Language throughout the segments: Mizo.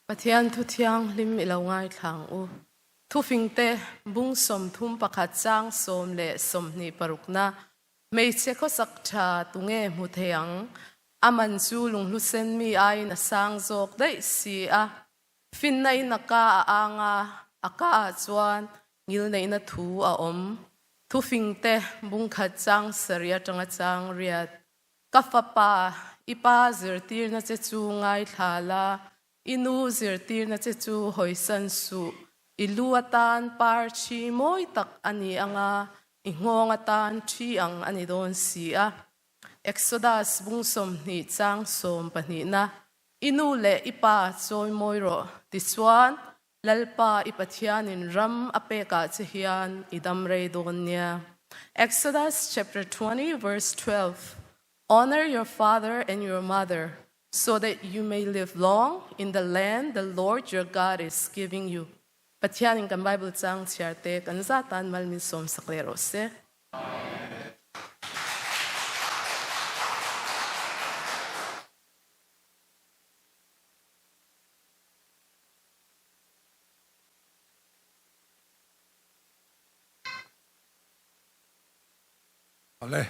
Pathian thu thianghlim i lo ngaithla ang u. Thufingte bung 31 chang 26na hmeichhe khawsak tha tunge hmu thei ang? A man chu lunghlusen mi aiin a sang zawk daih si a. Finna in a ka a ang a, a ka ah chuan ngilneihna thu a awm. Thufingte bung khat chang sarih atanga chang riat. Ka fapa, i pa zirtirna che chu ngaithla la, i nu zirtirna che chu hawisan suh. I lu atan par thi mawi tak a ni ang a, i nghawng atan thi ang a ni dawn si a. Exodus bung 20 chang 12na I nu leh i pa chawi mawi rawh tichuan Lalpa i Pathianin ram a pekah che hian i dam rei dawn nia. Exodus chapter 20 verse 12 Honor your father and your mother so that you may live long in the land the Lord your God is giving you. Pathianin kan Bible chang chhiar te kan za tan mal min sawm sak leh rawh se. Awle,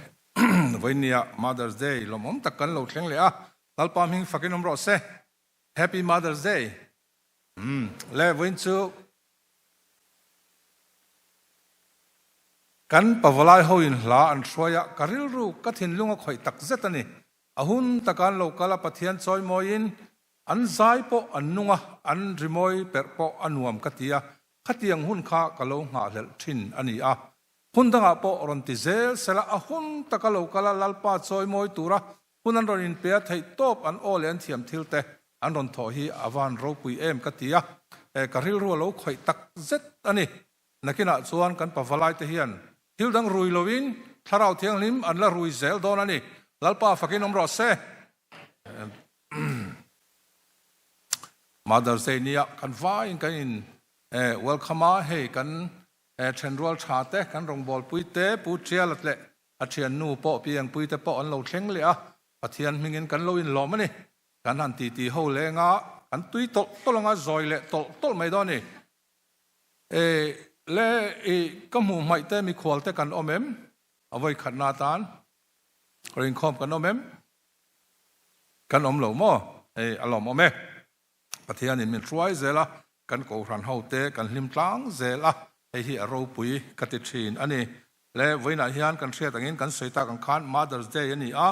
vawinia Mother's Day lawmawm tak kan lo thleng leh a, Lalpa hming fakin awm rawh se. Happy Mother's Day. Umm, le vawiin chu kan pavalai ho in hla an hruai a, ka rilru ka thinlung a khawih tak zet a ni. A hun taka an lo kal a, Pathian chawimawiin an zai pawh an nung a, an rimawi perh pawh a nuam ka ti a, khatiang hun kha ka lo nghahhlelh thin a ni a. Hun dangah pawh rawn ti zel sela a hun taka lo kal a, Lalpa chawimawi tura hun an rawn inpe a, theih tawp an aw leh an thiam thil te an rawn thawh hi a van ropui em ka ti a, ka rilru a lo khawih tak zet a ni. Nakinah chuan kan pavalai te hian thil dang rui loin Thlarau Thianghlim an la rui zel dawn a ni. Lalpa fakin awm rawh se. Mother's Day nia kan vaiin kan in welcome a, hei kan thenrual tha te, kan rawngbawlpui te, Pu Tiala leh a thiannu pawh Pi Engpui te pawh an lo thleng leh a, Pathian hmingin kan lo inlawm a ni. Kan han titi ho leng a, kan tui tawlh tawlh anga zawi leh tawlh tawlh mai dawn a ni. E le i ka hmuh hmaih te mikhual te kan awm em? A vawi khatna atan rinkhawm kan awm em? Kan awm lo maw? Hei a lawm awm e. Pathianin min hruai zel a, kan kohhran ho te kan hlim tlang zel a, hei hi a ropui ka ti thin a ni. Le vawiinah hian kan hriat angin kan sawi tak ang khan Mother's Day a ni a,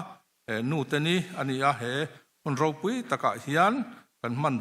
nu te ni a ni a, he hun ropui takah hian kan hman.